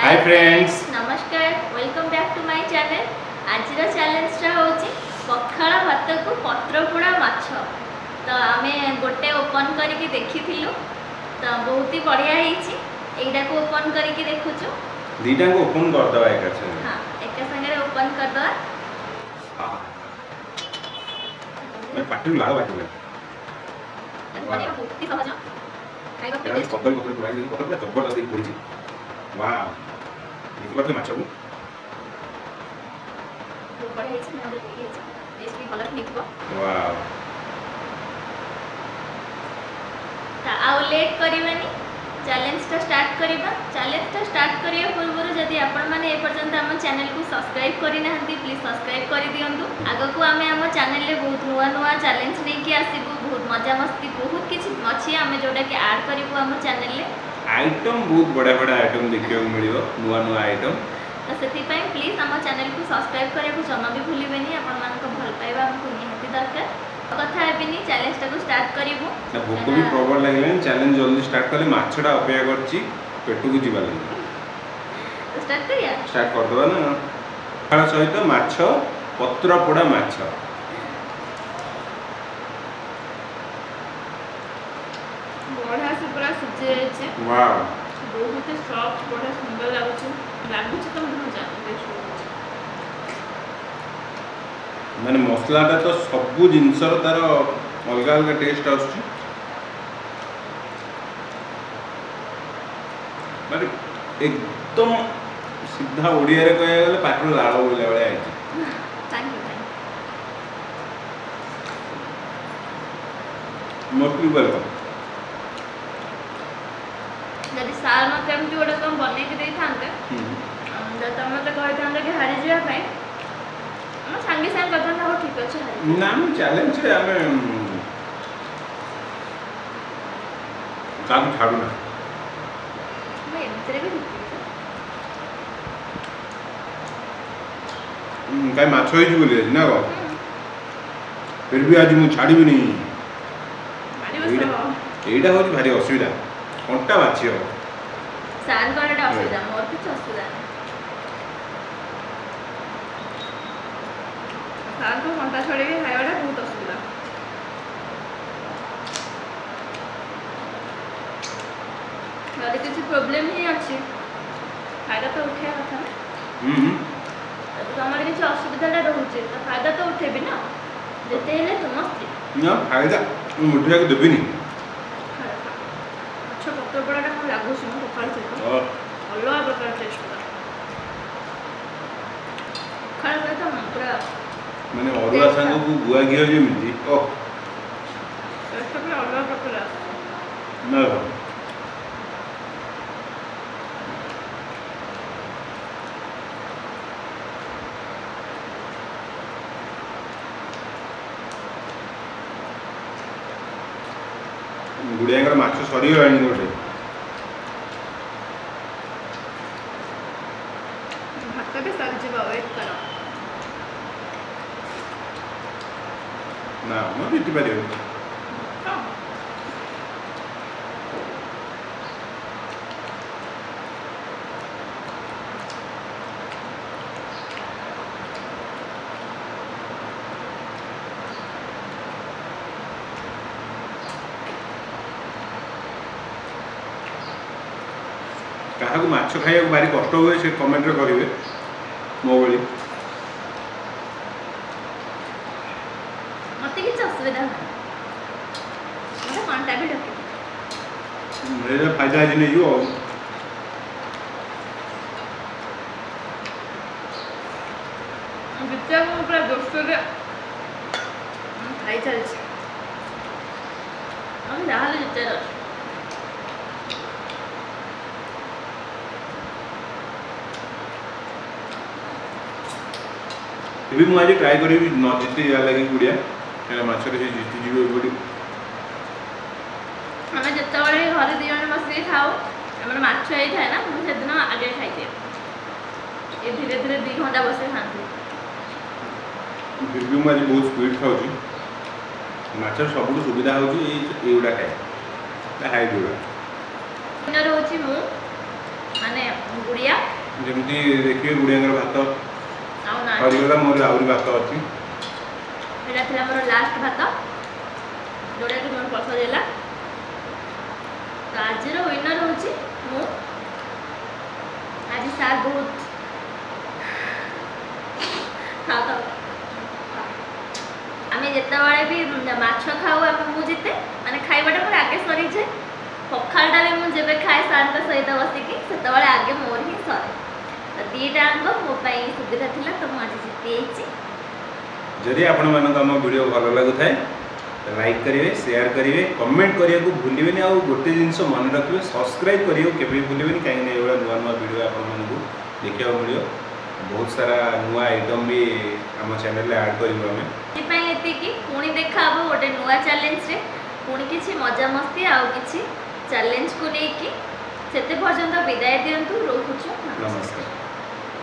Hi friends. ନମସ୍କାର, welcome back to my channel. ଆଜିର ଚ୍ୟାଲେଞ୍ଜଟା ହେଉଛି ପଖାଳ ଭାତକୁ ପତ୍ରପୋଡ଼ା ମାଛ। ତ ଆମେ ଗୋଟେ ଓପନ୍ କରିକି ଦେଖିଥିଲୁ, ତ ବହୁତ ହି ବଢ଼ିଆ ହେଇଛି। ଏଇଟାକୁ ଓପନ୍ କରିକି ଦେଖୁଛୁ। ଦିଟାଙ୍କୁ ଓପନ୍ କରିଦେବା ଏକା ସାଙ୍ଗରେ। ହଁ, ଏକା ସାଙ୍ଗରେ ଓପନ୍ କରିଦେବା। ମାନେ ପାଟିରୁ ଲାଳ ବାହାରିଗଲା। ବନେଇବା ବହୁତ ହି ସହଜ, ଖାଇବାକୁ ଏଇଟା ଟେଷ୍ଟ। କଦଳୀ ପତ୍ର ପୋଡ଼ା ହେଇଛି, କଦଳୀ ପୁରା ଜବରଦସ୍ତ ହେଇକି ପୋଡ଼ିଛି। ୱାଓ, ଦେଖିପାରୁଥିବେ ମାଛକୁ। ବହୁତ ବଢ଼ିଆ ହେଇଛି, ମୁହଁରେ ହେଇଛି, ଟେଷ୍ଟ ବି ଭଲ ହେଇଥିବ। ୱାଓ। ତ ଆଉ ଲେଟ୍ କରିବାନି, ଚ୍ୟାଲେଞ୍ଜଟା ଷ୍ଟାର୍ଟ କରିବା। ଚ୍ୟାଲେଞ୍ଜଟା ଷ୍ଟାର୍ଟ କରିବା ପୂର୍ବରୁ ଯଦି ଆପଣମାନେ ଏପର୍ଯ୍ୟନ୍ତ ଆମ ଚ୍ୟାନେଲକୁ ସବସ୍କ୍ରାଇବ୍ କରିନାହାନ୍ତି, ପ୍ଲିଜ୍ ସବସ୍କ୍ରାଇବ୍ କରିଦିଅନ୍ତୁ। ଆଗକୁ ଆମେ ଆମ ଚ୍ୟାନେଲରେ ବହୁତ ନୂଆ ନୂଆ ଚ୍ୟାଲେଞ୍ଜ ନେଇକି ଆସିବୁ। ବହୁତ ମଜାମସ୍ତି, ବହୁତ କିଛି ଅଛି ଆମେ ଯେଉଁଟାକି ଆଡ଼୍ କରିବୁ ଆମ ଚ୍ୟାନେଲରେ। ଆଇଟମ୍, ବହୁତ ବଢ଼ିଆ ବଢ଼ିଆ ଆଇଟମ୍ ଦେଖିବାକୁ ମିଳିବ, ନୂଆ ନୂଆ ଆଇଟମ୍। ତ ସେଥିପାଇଁ ପ୍ଲିଜ୍ ଆମ ଚ୍ୟାନେଲକୁ ସବସ୍କ୍ରାଇବ୍ କରିବାକୁ ଜମା ବି ଭୁଲିବେନି। ଆପଣମାନଙ୍କ ଭଲ ପାଇବା ଆମକୁ ନିହାତି ଦରକାର। କଥା ହେବିନି, ଚ୍ୟାଲେଞ୍ଜଟାକୁ ଷ୍ଟାର୍ଟ କରିବୁ। ନା, ଭୋକ ବି ପ୍ରବଳ ଲାଗିଲାଣି। ଚ୍ୟାଲେଞ୍ଜ ଜଲ୍ଦି ଷ୍ଟାର୍ଟ କଲେ, ମାଛଟା ଅପେକ୍ଷା କରିଛି ପେଟକୁ ଯିବା ଲାଗି। ତ ଷ୍ଟାର୍ଟ କରିବା। ଷ୍ଟାର୍ଟ କରିଦେବା ନା। ପଖାଳ ସହିତ ମାଛ, ପତ୍ର ପୋଡ଼ା ମାଛ। ବଢ଼ିଆ ସେ ପୁରା ସିଝି ଯାଇଛି। ୱାଓ। ବହୁତ ସଫ୍ଟ, ବଢ଼ିଆ ସୁନ୍ଦର ଲାଗୁଛି। ଲାଗୁଛି ତ ମୁଁ ଜାଣି ଟେଷ୍ଟ ଲାଗୁଛି। ମାନେ ମସଲାଟା ତ ସବୁ ଜିନିଷର ତାର ଅଲଗା ଅଲଗା ଟେଷ୍ଟ ଆସୁଛି। ମାନେ ଏକଦମ ସିଧା ଓଡ଼ିଆରେ କହିବାକୁ ଗଲେ ପାଟିରୁ ଲାଳ ବୋହିଲା ଭଳିଆ ହେଇଛି। Thank you, thank. Mostly welcome. ଯଦି ସାର୍ ମୋତେ ଏମିତି ଗୋଟେ କ'ଣ ବନେଇକି ଦେଇଥାନ୍ତେ, ଯଦି ତମେ ମୋତେ କହିଥାନ୍ତ କି ହାରିଯିବା ପାଇଁ, ମୁଁ ସାଙ୍ଗେ ସାଙ୍ଗେ କହିଥାନ୍ତେ, ହଉ ଠିକ୍ ଅଛି, ହାରିଯିବି। ନା, ମୁଁ ଚ୍ୟାଲେଞ୍ଜରେ ଆମେ କାହାକୁ ଛାଡ଼ୁନା। ମୁଁ ଏମିତିରେ ବି ଜିତିବି। କାଇଁ, ମାଛ ହେଇଛି ବୋଲି ଆଜି ନା କ'ଣ? ଫିର୍ ବି ଆଜି ମୁଁ ଛାଡ଼ିବିନି। ମାରିବ। ଏଇଟା ହେଉଛି ଭାରି ଅସୁବିଧା, କଣ୍ଟା ବାଛି ହବ। ସାର୍ଙ୍କର ଏଇଟା ଅସୁବିଧା, ମୋର କିଛି ଅସୁବିଧା ନାହିଁ। ସାର୍ଙ୍କ କଣ୍ଟା ଛଡ଼େଇକି ଖାଇବାଟା ବହୁତ ଅସୁବିଧା। ଯଦି କିଛି ପ୍ରୋବ୍ଲେମ୍ ହିଁ ଅଛି, ଫାଇଦା ତ ଉଠେଇବା କଥା ନା। ହୁଁ ହୁଁ ଯଦି ତମର କିଛି ଅସୁବିଧାଟା ରହୁଛି, ତ ଫାଇଦା ତ ଉଠେଇବି ନା, ଯେତେ ହେଲେ ତୁମ ସ୍ତ୍ରୀ। ନା, ଫାଇଦା ମୁଁ ଉଠେଇବାକୁ ଦେବିନି। ମାଛ ପତ୍ର ପୋଡ଼ାଟା କ'ଣ ଲାଗୁଛି ମୁଁ ପଖାଳ ସହିତ, ଅଲଗା ପ୍ରକାର ଟେଷ୍ଟ ପୁରା। ପଖାଳ ସହିତ ପୁରା ମାନେ ଅରୁଆ ସାଙ୍ଗକୁ ଗୁଆ ଘିଅ ଯେମିତି, ଓ ଟେଷ୍ଟ ପୁରା ଅଲଗା ପ୍ରକାର ଆସୁଛି। ନା। ଗୁଡ଼ିଆଙ୍କର ମାଛ ସରିଗଲାଣି ଗୋଟେ। ଭାତ ବି ସରିଯିବ, ୱେଟ୍ କର। ନା, ମୁଁ ଜିତି ପାରିବିନି। ହଁ। କାହାକୁ ମାଛ ଖାଇବାକୁ ଭାରି କଷ୍ଟ ହୁଏ, ସେ କମେଣ୍ଟରେ କରିବେ ମୋ ଭଳି। ମୋତେ କିଛି ଅସୁବିଧା ନାହିଁ, ମୋତେ କଣ୍ଟା ବି ଢୋକି। ଏଇଟା ଫାଇଦା ଆଜି ନେଇଯିବ ଆଉ। ଦ୍ୱିତୀୟ ମୁଁ ପୁରା ଜୋରସୋରରେ ଖାଇ ଚାଲିଛି। ଆମେ ଯାହାହେଲେ ଜିତିବାର ଅଛି। ଏବେ ମୁଁ ଆଜି ଟ୍ରାଏ କରିବି ନ ଜିତିବା ଲାଗି ଗୁଡ଼ିଆ, କାହିଁକିନା ମାଛରେ ସେ ଜିତିଯିବ ଏପରି। ଆମେ ଯେତେବେଳେ ଘରେ 2 ଜଣ ବସିକି ଖାଉ, ଆମର ମାଛ ହେଇଥାଏ ନା, ମୁଁ ସେଦିନ ଆଗେ ଖାଇଦିଏ। ଏ ଧୀରେ ଧୀରେ 2 ଘଣ୍ଟା ବସି ଖାଆନ୍ତି। ଫିର୍ ବି ମୁଁ ଆଜି ବହୁତ ସ୍ପିଡ୍ ଖାଉଛି। ମାଛର ସବୁଠୁ ସୁବିଧା ହେଉଛି ଏଇଗୁଡ଼ା ଖାଇବା, ହାଇଟ୍ ଗୁଡ଼ା। ୱିନର ହେଉଛି ମୁଁ, ମାନେ ଗୁଡ଼ିଆ। ଯେମିତି ଦେଖିବେ ଗୁଡ଼ିଆଙ୍କର ଭାତ ଆଉ ନାହିଁ। ସରିଗଲା, ମୋର ଆହୁରି ଭାତ ଅଛି। ଏଇଟା ଥିଲା ମୋର ଲାଷ୍ଟ ଭାତ, ଯେଉଁଟାକି ମୋର ପସନ୍ଦ ହେଲା। ତ ଆଜିର ୱିନର୍ ହେଉଛି ମୁଁ। ଆଜି ସାର୍ ବହୁତ ଖାଉ ଖାଉ। ଆମେ ଯେତେବେଳେ ବି ମାଛ ଖାଉ, ଆମେ ମୁଁ ଜିତେ, ମାନେ ଖାଇବାଟା ମୋର ଆଗେ ସରିଯାଏ। ପଖାଳଟା ବି ମୁଁ ଯେବେ ଖାଏ ସାର୍ଙ୍କ ସହିତ ବସିକି, ସେତେବେଳେ ଆଗେ ମୋର ହିଁ ସରେ। ତ ଦୁଇଟା ଯାକ ମୋ ପାଇଁ ସୁବିଧା ଥିଲା, ତ ମୁଁ ଆଜି ଜିତି ଯାଇଛି। ଯଦି ଆପଣମାନଙ୍କୁ ଆମ ଭିଡ଼ିଓ ଭଲ ଲାଗୁଥାଏ, ଲାଇକ୍ କରିବେ, ସେୟାର କରିବେ, କମେଣ୍ଟ କରିବାକୁ ଭୁଲିବେନି। ଆଉ ଗୋଟେ ଜିନିଷ ମନେ ରଖିବେ, ସବସ୍କ୍ରାଇବ୍ କରିବାକୁ କେବେ ବି ଭୁଲିବେନି, କାହିଁକିନା ଏଇଭଳିଆ ନୂଆ ନୂଆ ଭିଡ଼ିଓ ଆପଣମାନଙ୍କୁ ଦେଖିବାକୁ ମିଳିବ। ବହୁତ ସାରା ନୂଆ ଆଇଟମ୍ ବି ଆମ ଚ୍ୟାନେଲରେ ଆଡ଼୍ କରିବୁ ଆମେ। ସେଥିପାଇଁ ଏତିକି। ପୁଣି ଦେଖା ହବ ଗୋଟେ ନୂଆ ଚ୍ୟାଲେଞ୍ଜରେ, ପୁଣି କିଛି ମଜାମସ୍ତି ଆଉ କିଛି ଚ୍ୟାଲେଞ୍ଜକୁ ନେଇକି। ସେତେ ପର୍ଯ୍ୟନ୍ତ ବିଦାୟ ଦିଅନ୍ତୁ। ରହୁଛୁ,